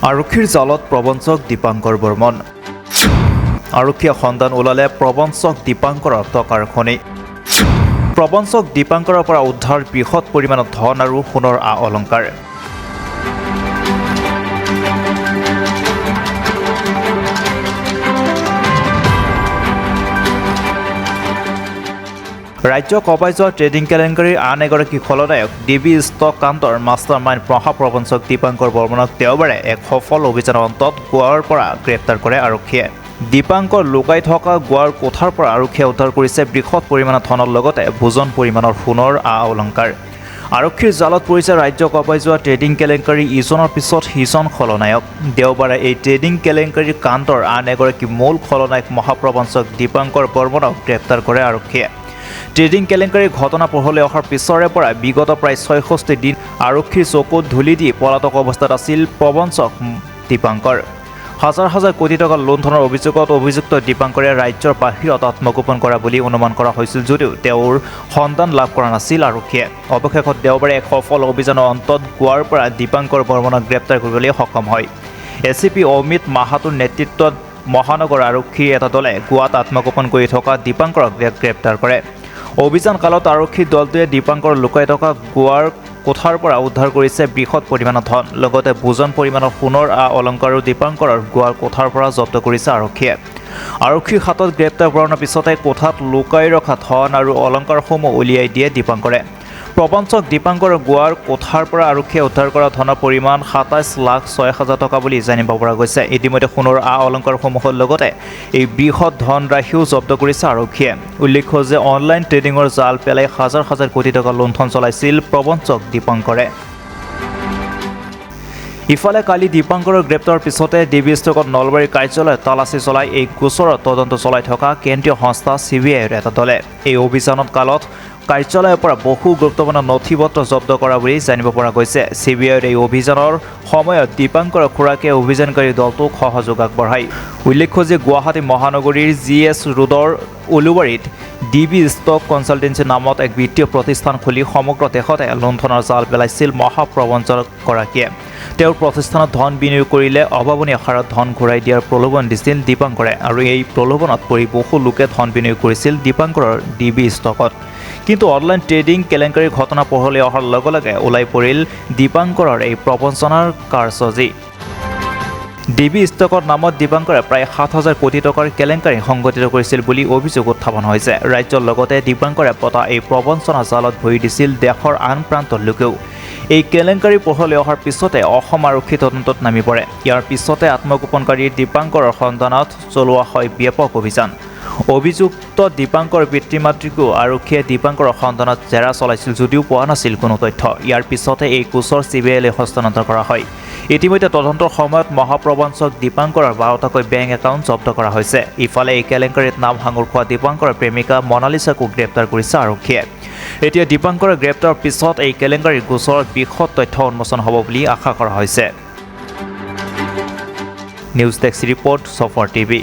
আৰক্ষীৰ জালত প্ৰবঞ্চক দীপাংকৰ বৰ্মন। আৰক্ষীয়ে সন্ধান ওলালে প্ৰবঞ্চক দীপাংকৰৰ টকাৰ খনি। প্ৰবঞ্চক দীপাংকৰৰ পৰা উদ্ধাৰ বৃহৎ পৰিমাণৰ ধন আৰু সোণৰ আ অলংকাৰ। ৰাজ্য কপাই যোৱা ট্ৰেডিং কেলেংকাৰীৰ আন এগৰাকী খলনায়ক ডি বি ষ্টক কাণ্ডৰ মাষ্টাৰ মাইণ্ড মহাপ্ৰবঞ্চক দীপাংকৰ বৰ্মনক দেওবাৰে এক সফল অভিযানৰ অন্তত গোৱাৰ পৰা গ্ৰেপ্তাৰ কৰে আৰক্ষীয়ে। দীপাংকৰ লুকাই থকা গোৱাৰ কোঠাৰ পৰা আৰক্ষীয়ে উদ্ধাৰ কৰিছে বৃহৎ পৰিমাণৰ ধনৰ লগতে বুজন পৰিমাণৰ সোণৰ আ অলংকাৰ। আৰক্ষীৰ জালত পৰিছে ৰাজ্য কপাই যোৱা ট্ৰেডিং কেলেংকাৰী ইজনৰ পিছত সিজন খলনায়ক। দেওবাৰে এই ট্ৰেডিং কেলেংকাৰীৰ কাণ্ডৰ আন এগৰাকী মূল খলনায়ক মহাপ্ৰবঞ্চক দীপাংকৰ বৰ্মনক গ্ৰেপ্তাৰ কৰে আৰক্ষীয়ে। ট্ৰেডিং কেলেংকাৰীৰ ঘটনা পোহৰলৈ অহাৰ পিছৰে পৰা বিগত প্ৰায় 66 দিন আৰক্ষীৰ চকুত ধূলি দি পলাতক অৱস্থাত আছিল প্ৰবঞ্চক দীপাংকৰ। হাজাৰ হাজাৰ কোটি টকা লুণ্ঠনৰ অভিযোগত অভিযুক্ত দীপাংকৰে ৰাজ্যৰ বাহিৰত আত্মগোপন কৰা বুলি অনুমান কৰা হৈছিল যদিও তেওঁৰ সন্ধান লাভ কৰা নাছিল আৰক্ষীয়ে। অৱশেষত দেওবাৰে এক সফল অভিযানৰ অন্তত গোৱাৰ পৰা দীপাংকৰ বৰ্মনক গ্ৰেপ্তাৰ কৰিবলৈ সক্ষম হয়। এ চি পি অমিত মাহাতোৰ নেতৃত্বত মহানগৰ আৰক্ষীৰ এটা দলে গোৱাত আত্মগোপন কৰি থকা দীপাংকৰক গ্ৰেপ্তাৰ কৰে। অভিযান কালত আৰক্ষীৰ দলটোৱে দীপাংকৰ লুকাই থকা গোৱাৰ কোঠাৰ পৰা উদ্ধাৰ কৰিছে বৃহৎ পৰিমাণৰ ধন, লগতে বুজন পৰিমাণৰ সোণৰ আ অলংকাৰো দীপাংকৰৰ গোৱাৰ কোঠাৰ পৰা জব্দ কৰিছে আৰক্ষীয়ে। আৰক্ষীৰ হাতত গ্ৰেপ্তাৰ কৰাৰ পিছতে কোঠাত লুকাই ৰখা ধন আৰু অলংকাৰসমূহ উলিয়াই দিয়ে দীপাংকৰে। প্ৰবঞ্চক দীপাংকৰৰ গোৱাৰ কোঠাৰ পৰা আৰক্ষীয়ে উদ্ধাৰ কৰা ধনৰ পৰিমাণ 27,06,000 টকা বুলি জানিব পৰা গৈছে। ইতিমধ্যে সোণৰ আ অলংকাৰসমূহৰ লগতে এই বৃহৎ ধনৰাশিও জব্দ কৰিছে আৰক্ষীয়ে। উল্লেখ্য যে অনলাইন ট্ৰেডিঙৰ জাল পেলাই হাজাৰ হাজাৰ কোটি টকা লুণ্ঠন চলাইছিল প্ৰবঞ্চক দীপাংকৰে। ইফালে কালি দীপাংকৰৰ গ্ৰেপ্তাৰৰ পিছতে ডি বি ষ্টকত নলবাৰীৰ কাৰ্যালয়ত তালাচী চলাই এই গোচৰত তদন্ত চলাই থকা কেন্দ্ৰীয় সংস্থা চি বি আইৰ এটা দলে। এই অভিযানত কালত কাৰ্যালয়ৰ পৰা বহু গুৰুত্বপূৰ্ণ নথি পত্ৰ জব্দ কৰা বুলি জানিব পৰা গৈছে। চি বি আইৰ এই অভিযানৰ সময়ত দীপাংকৰৰ খুৰাকে অভিযানকাৰী দলটোক সহযোগ আগবঢ়ায়। উল্লেখ্য যে গুৱাহাটী মহানগৰীৰ জি এছ ৰোডৰ উলুবাৰীত ডি বি ষ্টক কনচালটেঞ্চি নামত এক বিত্তীয় প্ৰতিষ্ঠান খুলি সমগ্ৰ দেশতে লুণ্ঠনৰ জাল পেলাইছিল মহাপ্ৰবঞ্চকগৰাকীয়ে। তেওঁৰ প্ৰতিষ্ঠানত ধন বিনিয়োগ কৰিলে অভাৱনীয় হাৰত ধন ঘূৰাই দিয়াৰ প্ৰলোভন দিছিল দীপাংকৰে আৰু এই প্ৰলোভনত পৰি বহু লোকে ধন বিনিয়োগ কৰিছিল দীপাংকৰৰ ডি বি ষ্টকত। কিন্তু অনলাইন ট্ৰেডিং কেলেংকাৰীৰ ঘটনা পোহৰলৈ অহাৰ লগে লগে ওলাই পৰিল দীপাংকৰৰ এই প্ৰবঞ্চনাৰ কাৰচাজি। ডি বি ষ্টকৰ নামত দীপাংকৰে প্ৰায় 7,000 কোটি টকাৰ কেলেংকাৰী সংঘটিত কৰিছিল বুলি অভিযোগ উত্থাপন হৈছে। ৰাজ্যৰ লগতে দীপাংকৰে পতা এই প্ৰবঞ্চনা জালত ভৰি দিছিল দেশৰ আন প্ৰান্তৰ লোকেও। এই কেলেংকাৰী পোহৰলৈ অহাৰ পিছতে অসম আৰক্ষী তদন্তত নামি পৰে। ইয়াৰ পিছতে আত্মগোপনকাৰী দীপাংকৰৰ সন্ধানত চলোৱা হয় ব্যাপক অভিযান। অভিযুক্ত দীপাংকৰ পিতৃ মাতৃকো আৰক্ষীয়ে দীপাংকৰৰ সন্ধানত জেৰা চলাইছিল যদিও পোৱা নাছিল কোনো তথ্য। ইয়াৰ পিছতে এই গোচৰ চি বি আইলৈ হস্তান্তৰ কৰা হয়। ইতিমধ্যে তদন্তৰ সময়ত মহাপ্ৰবঞ্চক দীপাংকৰৰ 12টাকৈ বেংক একাউণ্ট জব্দ কৰা হৈছে। ইফালে এই কেলেংকাৰীত নাম সাঙুৰ খোৱা দীপাংকৰৰ প্ৰেমিকা মনালিছাকো গ্ৰেপ্তাৰ কৰিছে আৰক্ষীয়ে। এতিয়া দীপাংকৰৰ গ্ৰেপ্তাৰৰ পিছত এই কেলেংকাৰীৰ গোচৰত বিশদ তথ্য উন্মোচন হ'ব বুলি আশা কৰা হৈছে। নিউজ ডেস্ক ৰিপৰ্ট, চফৰ টিভি।